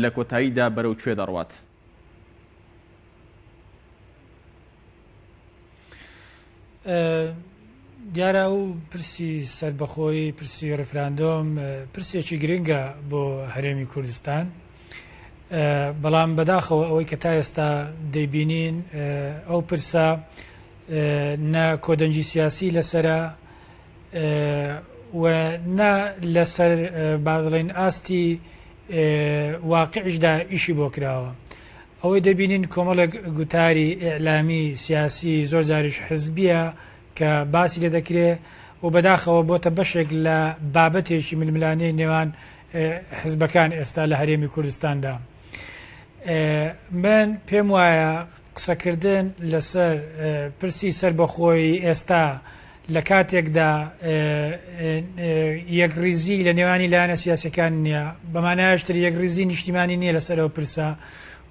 لە کۆتاییدا بەرەو کوێ دەڕوات؟ دیارە ئەو پرسی سەربەخۆیی پرسی ڕیفراندۆم پرسێکی گرنگە بۆ هەرێمی کوردستان بەڵام بەداخەوە ئەوەی کە تا ئێستا دەیبینین ئەو پرسە نە کۆدەنگی سیاسی لەسرە و نە لەسەر با بڵێن ئاستی واقعیشدا ئیشی بۆ کراوە. ئەوەی دەبینین کۆمەڵێک گوتاری ئیعلامی، سیاسی، زۆر جاریش حزبییە کە باسی لێ دەکرێ و بەداخەوە بۆتە بەشێک لە بابەتێکی ململانێی نێوان حزبەکان ئێستا لە هەرێمی کوردستاندا. من پێم وایە قسەکردن لەسەر پرسی سەربەخۆیی ئێستا لە کاتێکدا یەکڕیزی لە نێوانی لایەنە سیاسەکان نییە، بە مانایەش تر یەکڕیزی نیشتیمانی نییە لەسەر ئەو پرسە،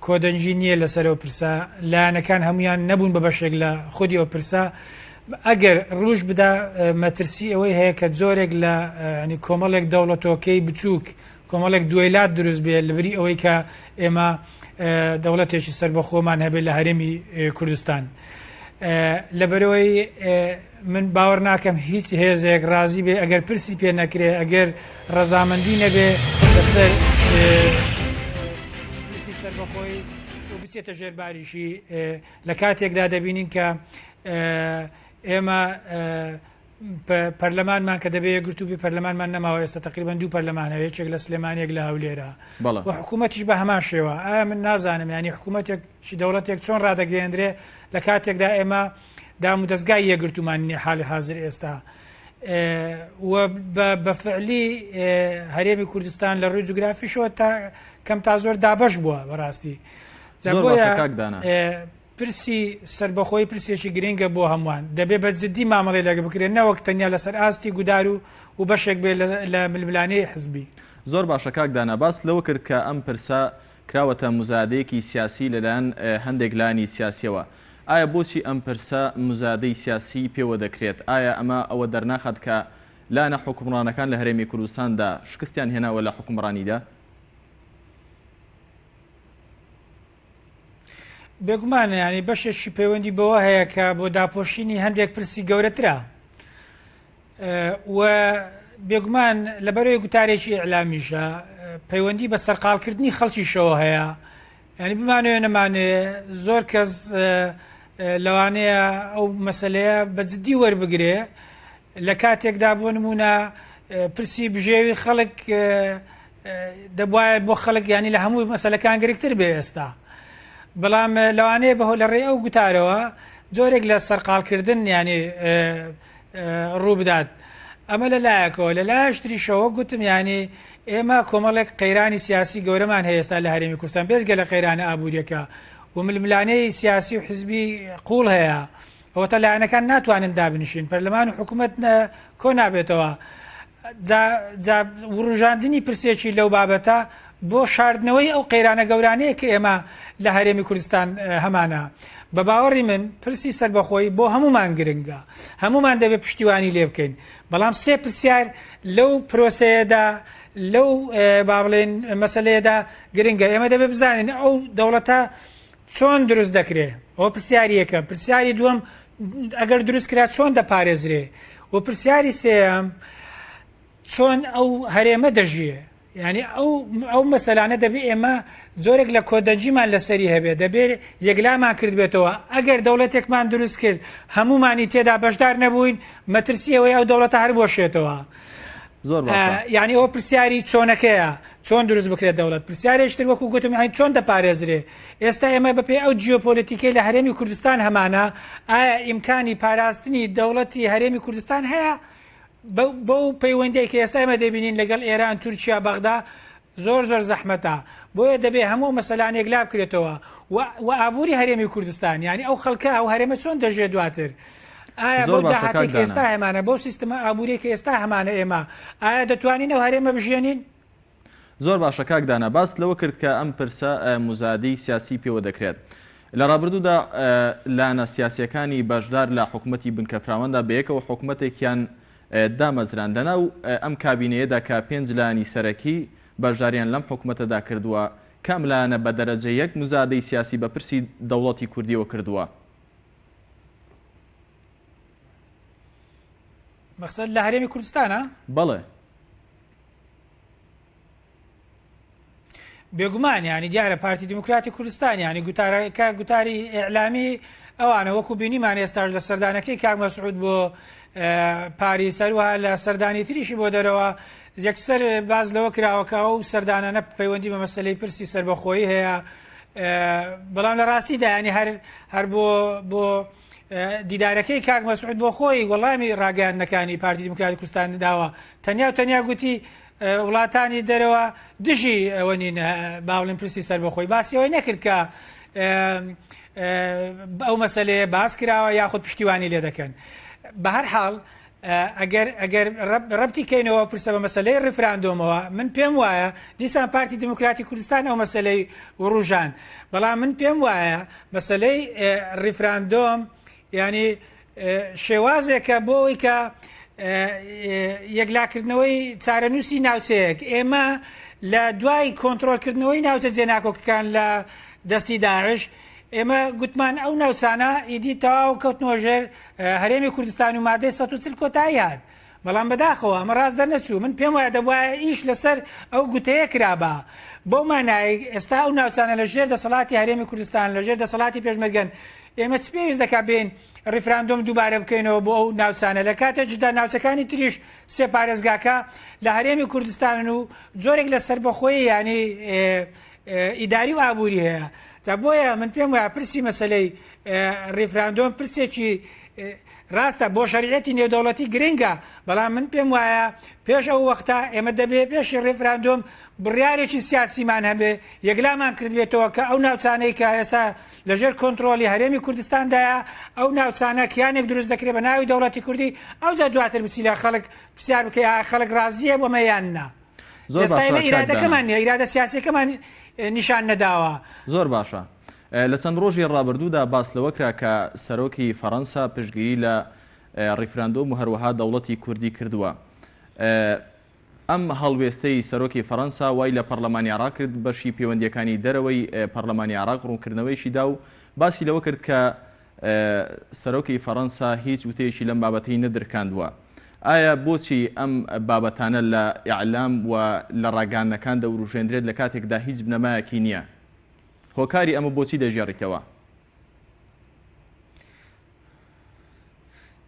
کۆدەنگی نییە لەسەر ئەو پرسە، لایەنەکان هەمویان نەبوون بە بەشێک لە خودی ئەو پرسە. ئەگەر ڕووش بدا مەترسی ئەوەی هەیە کە جۆرێک لە کۆمەڵێک دەوڵەتۆکەی بچووک کۆمەڵێک دوێلات دروست بێ لەبری ئەوەی کە ئێمە دەوڵەتێکی سەربەخۆمان هەبێت لە هەرێمی کوردستان. لەبەرەوەی من باوەڕ ناکەم هیچ هێزێک ڕازی بێ ئەگەر پرسی پێ نەکرێ ئەگەر ڕەزامەندی نەبێ لەسەر پرسی سەربەخۆی و بچێتە ژێرباریشی لە کاتێکدا دەبینین کە ئێمە پەرلەمانمان کە دەبێ یەکگرتوو بێ پەرلەمانمان نەماوە ئێستا تقریبا دوو پەرلەمان هەیە یەکێک لە سلێمانی یەک لە هەولێرە و حکوومەتیش بە هەمان شێوە ئایا من نازانم ینی حکوومەتێک چی دەوڵەتێک چۆن ڕادەگەیەندرێ لە کاتێکدا ئێمە دام و دەستگای یەکگرتومان نیە حالی حاضر ئێستا و بە فعلی هەرێمی کوردستان لە ڕووی جوگرافیشەوە تا کەم تا زۆر دابەش بووە بەڕاستی پرسی سەربەخۆیی پرسێکی گرنگە بۆ هەمووان، دەبێ بە جددی مامەڵەی لەگەڵ بکرێت نەوەک تەنیا لەسەر ئاستی گودار و و بەشێک بێت لە ململانێی حزبی. زۆر باشە کاک دانا، باست لەوە کرد کە ئەم پرسە کراوەتە موزایەدەیەکی سیاسی لەلایەن هەندێک لایەنی سیاسیەوە. ئایا بۆچی ئەم پرسە موزایەدەی سیاسی پێوە دەکرێت؟ ئایا ئەمە ئەوە دەرناخات کە لایەنە حوکمڕانەکان لە هەرێمی کوردستاندا شکستیان هێناوە لە حوکمڕانیدا؟ بێگومان یانی بەشێکی پەیوەندی بەوە هەیە کە بۆ داپۆشینی هەندێک پرسی گەورەترە و بێگومان لەبەرەوەی گوتارێکی ئیعلامیشە پەیوەندی بە سەرقاڵکردنی خەڵکیشەوە هەیە ینی بمانەوێ نەمانێ زۆر کەس لەوانەیە ئەو مەسلەیە بە جددی وەربگرێ لە کاتێکدا بۆ نمونە پرسی بژێوی خەڵک دەبوایە بۆ خەڵک ینی لە هەموو مەسلەکان گرنگتر بێ ئێستا بەڵام لەوانەیە بەهۆ لە ڕێی ئەو گوتارەوە جۆرێک لە سەرقاڵکردن ینی ڕوو بدات ئەمە لە لایەکەوە لە لایشتریشەوە گوتم ینی ئێمە کۆمەڵێک قەیرانی سیاسی گەورەمان هەیە ئێستا لە هەرێمی کوردستان بێجگە لە قەیرانە ئابووریەکە و ململانێی سیاسی و حزبی قوڵ هەیە ئەوەتا لایەنەکان ناتوانن دابنیشین، پەرلەمان و حکومەت کۆ نابێتەوە. جا جا وروژاندنی پرسێکی لەو بابەتە بۆ شاردنەوەی ئەو قەیرانە گەورانەیە کە ئێمە لە هەرێمی کوردستان هەمانە. بە باوەڕی من پرسی سەربەخۆیی بۆ هەمومان گرنگە، هەمومان دەبێت پشتیوانی لێ بکەین، بەڵام سێ پرسیار لەو پرۆسەیەدا لەو با بڵێین مەسەلەیەدا گرنگە. ئێمە دەبێت بزانین ئەو دەوڵەتە چۆن دروست دەکرێ؟ ئەوە پرسیاری یەکەم. پرسیاری دووەم ئەگەر دروست کرا چۆن دەپارێزرێ؟ و پرسیاری سێیەم چۆن ئەو هەرێمە دەژیێ؟ یعنی ئەو ئەو مەسەلانە دەبێ ئێمە جۆرێک لە کۆدەنگیمان لەسەری هەبێ، دەبێ یەکلامان کردبێتەوە. ئەگەر دەوڵەتێکمان دروست کرد هەمومانی تێدا بەشدار نەبووین، مەترسی ئەوەی ئەو دەوڵەتە هەر بۆشێتەوە. زۆر باشە. یعنی ئەوە پرسیاری چۆنەکەیە. چۆن دروست بکرێت دەوڵەت؟ پرسیارێکی تر وەکو گوتم یانی چۆن دەپارێزرێ؟ ئێستا ئێمە بەپێی ئەو جیۆپۆلیتیکەی لە هەرێمی کوردستان هەمانە، ئایا ئیمکانی پاراستنی دەوڵەتی هەرێمی کوردستان هەیە؟ بەو پەیوەندیی کە ئێستا ئێمە دەبینین لەگەڵ ئێران، تورکیا، بەغدا زۆر زۆر زەحمەتە. بۆیە دەبێ هەموو مەسەلان یەکلا بکرێتەوە و ئابووری هەرێمی کوردستان یانی ئەو خەڵکە ئەو هەرێمە چۆن دەژێ دواتر؟ ئایا بەو داهاتەی کە ئێستا هەمانە، بەو سیستمە ئابووریەی کە ئێستا هەمانە ئێمە، ئایا دەتوانین ئەو هەرێمە بژیێنین؟ زۆر باشە کاک دانا، باست لەوە کرد کە ئەم پرسە موزادەی سیاسی پێوە دەکرێت. لە ڕابردوودا لایەنە سیاسییەکانی بەشدار لە حکومەتی بنکەفراواندا بەیەکەوە حکومەتێکیان دامەزراند. لەناو ئەم کابینەیەدا کە پێنج لایەنی سەرەکی بەشداریان لەم حکومەتەدا کردووە، کام لایەنە بە دەرەجە یەک مزادەی سیاسی بە پرسی دەوڵەتی کوردیەوە کردووە؟ مەقسەد لە هەرێمی کوردستانە؟ بەڵێ. بێگومان یانی دیارە پارتی دیموکراتی کوردستان یانی گوتارەکە گوتاری ئیعلامی ئەوانە وەکو بینیمان ئێستاش لە سەردانەکەی کاک مەسعود بۆ پاریس هەروەها لە سەردانی تریشی بۆ دەرەوە یەکسەر باز لەوە کراوە کە ئەو سەردانانە پەیوەندی بە مەسلەی پرسی سەربەخۆیی هەیە بەڵام لە ڕاستیدا ینی هەر هەر بۆ بۆ دیدارەکەی کاک مەسعود بۆ خۆی وەڵامی ڕاگەیاندنەکانی پارتی دیموکراتی کوردستان داوە تەنیا و تەنیا گوتی وڵاتانی دەرەوە دژی ئەوە نین با بڵێن پرسی سەربەخۆی باسی ئەوەی نەکرد کە ئەو مەسلەیە باس کراوە یاخود پشتیوانی لێ دەکەن بە هەر حاڵ ئەگەر ئەگەر ڕەبتی کەینەوە پرسە بە مەسلەی ڕیفراندۆمەوە من پێم وایە دیسان پارتی دیموکراتی کوردستان ئەو مەسلەی وڕوژان بەڵام من پێم وایە مەسلەی ڕیفراندۆم ینی شێوازێکە بۆ ئەوەی کە یەکلاکردنەوەی چارەنووسی ناوچەیەک ئێمە لە دوای کۆنتترۆلکردنەوەی ناوچە جێناکۆکەکان لە دەستی داعش ئێمە گوتمان ئەو ناوچانە ئیدی تەواو کەوتنەوە ژێر هەرێمی کوردستان و مادەی 140 کۆتایی هات بەڵام بەداخەوە ئەمە ڕاست دەرنەچوو من پێم وایە دەبوایە ئیش لەسەر ئەو گوتەیە کرابا بەو مانای ئێستا ئەو ناوچانە لە ژێر دەسەڵاتی هەرێمی کوردستان لە ژێر دەسەڵاتی پێشمەرگەن ئێمە چ پێویست دەکات بێین ڕیفراندۆم دووبارە بکەینەوە بۆ ئەو ناوچانە لە کاتێکدا ناوچەکانی تریش سێ پارێزگاکە لە هەرێمی کوردستانن و جۆرێک لە سەربەخۆیی یانی ئیداری و ئابووری هەیە جا بۆیە من پێم وایە پرسی مەسەلەی ڕیفراندۆم پرسێکی ڕاستە بۆ شەریعەتی نێودەوڵەتی گرنگە بەڵام من پێم وایە پێش ئەو وەختە ئێمە دەبێ پێشی ڕیفراندۆم بڕیارێکی سیاسیمان هەبێ یەکلامان کردبێتەوە کە ئەو ناوچانەی کە ئێستا لەژێر کۆنترۆڵی هەرێمی کوردستاندایە ئەو ناوچانە کیانێک دروست دەکرێت بە ناوی دەوڵەتی کوردی ئەوجا دواتر بچی لە خەڵک پرسیار بکەی ئایا خەڵک ڕازییە بەمە یان نا زۆر ئێستا باشە ئێمە کاک دانا. ئیرادەکەمان نییە ئیرادە سیاسیەکەمان نیشان نەداوە. زۆر باشە. لە چەند ڕۆژی ڕابردوودا باس لەوە کرا کە سەرۆکی فەڕەنسا پشتگیری لە ڕیفراندۆم و هەروەها دەوڵەتی کوردی کردووە. ئەم هەڵوێستەی سەرۆکی فەرەنسا وای لە پەرلەمانی عێراق کرد بەشی پەیوەندییەکانی دەرەوەی پەرلەمانی عێراق ڕوونکردنەوەیەکی دا و باسی لەوە کرد کە سەرۆکی فەرەنسا هیچ وتەیەکی لەم بابەتەی نەدرکاندووە. ئایا بۆچی ئەم بابەتانە لە ئیعلام و لە ڕاگەیاندنەکان دەوروژێندرێت لە کاتێکدا هیچ بنەمایەکی نییە؟ هۆکاری ئەمە بۆچی دەگێڕیتەوە؟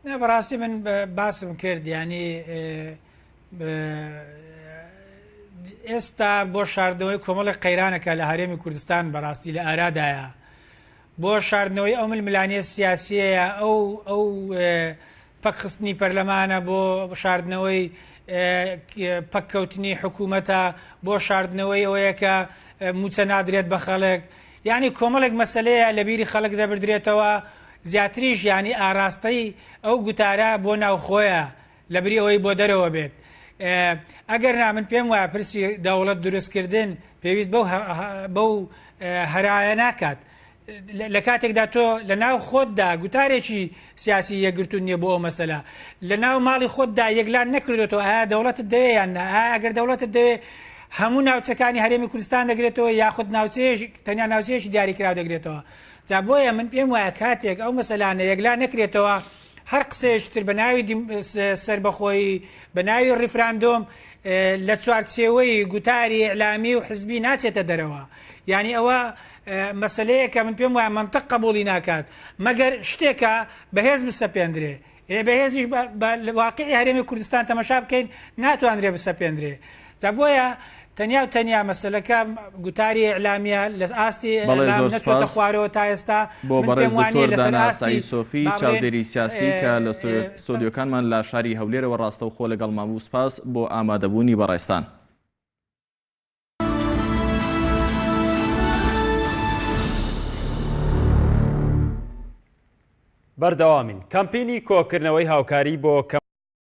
نا بەڕاستی من باسم کرد ینی ئێستا بۆ شاردنەوەی کۆمەڵی قەیرانەکە لە هەرێمی کوردستان بەڕاستی لە ئارادایە بۆ شاردنەوەی ئەو ململانیە سیاسیەیە ئەو ئەو پەکخستنی پەرلەمانە بۆ شاردنەوەی پەککەوتنی حکوومەتە بۆ شاردنەوەی ئەوەیە کە موچە نادرێت بە خەڵک یانی کۆمەڵێک مەسەلەیە لە بیری خەڵک دەبردرێتەوە، زیاتریش یانی ئاراستەی ئەو گوتارە بۆ ناوخۆیە لەبری ئەوەی بۆ دەرەوە بێت. ئەگەرنا من پێم وایە پرسی دەوڵەت دروستکردن پێویست بەو بەو هەرایە ناکات. لە کاتێکدا تۆ لە ناو خۆتدا گوتارێکی سیاسی یەکگرتوو نییە بۆ ئەو مەسەلە لە ناو ماڵی خۆتدا یەکلان نەکردوێتەوە ئایا دەوڵەتت دەوێ یان نا ئایا ئەگەر دەوڵەتت دەوێ هەموو ناوچەکانی هەرێمی کوردستان دەگرێتەوە یاخود ناوچەیەش تەنیا ناوچەیەکی دیاریکراو دەگرێتەوە جا بۆیە من پێم وایە کاتێک ئەو مەسەلانە یەکلا نەکرێتەوە هەر قسەیەکی تر بە ناوی سەربەخۆیی بە ناوی ڕیفراندۆم لە چوارچێوەی گوتاری ئیعلامی و حزبی ناچێتە دەرەوە یعنی ئەوە مەسەلەیەکە من پێم وایە مەنتق قبوڵی ناکات مەگەر شتێکە بەهێز بسەپێندرێ ئێ بەهێزیش بە واقعی هەرێمی کوردستان تەمەشا بکەین ناتوانرێ بسەپێندرێ جا بۆیە تەنیا و تەنیا مەسەلەکە گوتاری ئیعلامیە لە ئاستی بەڵێ ئیعلام زۆر نەچۆتە سپاس خوارەوە تا ئێستا بۆ من بەڕێز پێم وانیە دکتۆر لەسەر دانا ئاستی سەعید سۆفی با بڵێن چاودێری سیاسی کە لە ستۆدیۆکانمان لە شاری هەولێرەوە ڕاستەوخۆ لەگەڵمان بوو سپاس بۆ ئامادەبوونی بەڕێزتان. بەردەوامین کەمپینی کۆکردنەوەی هاوکاری بۆ کەم.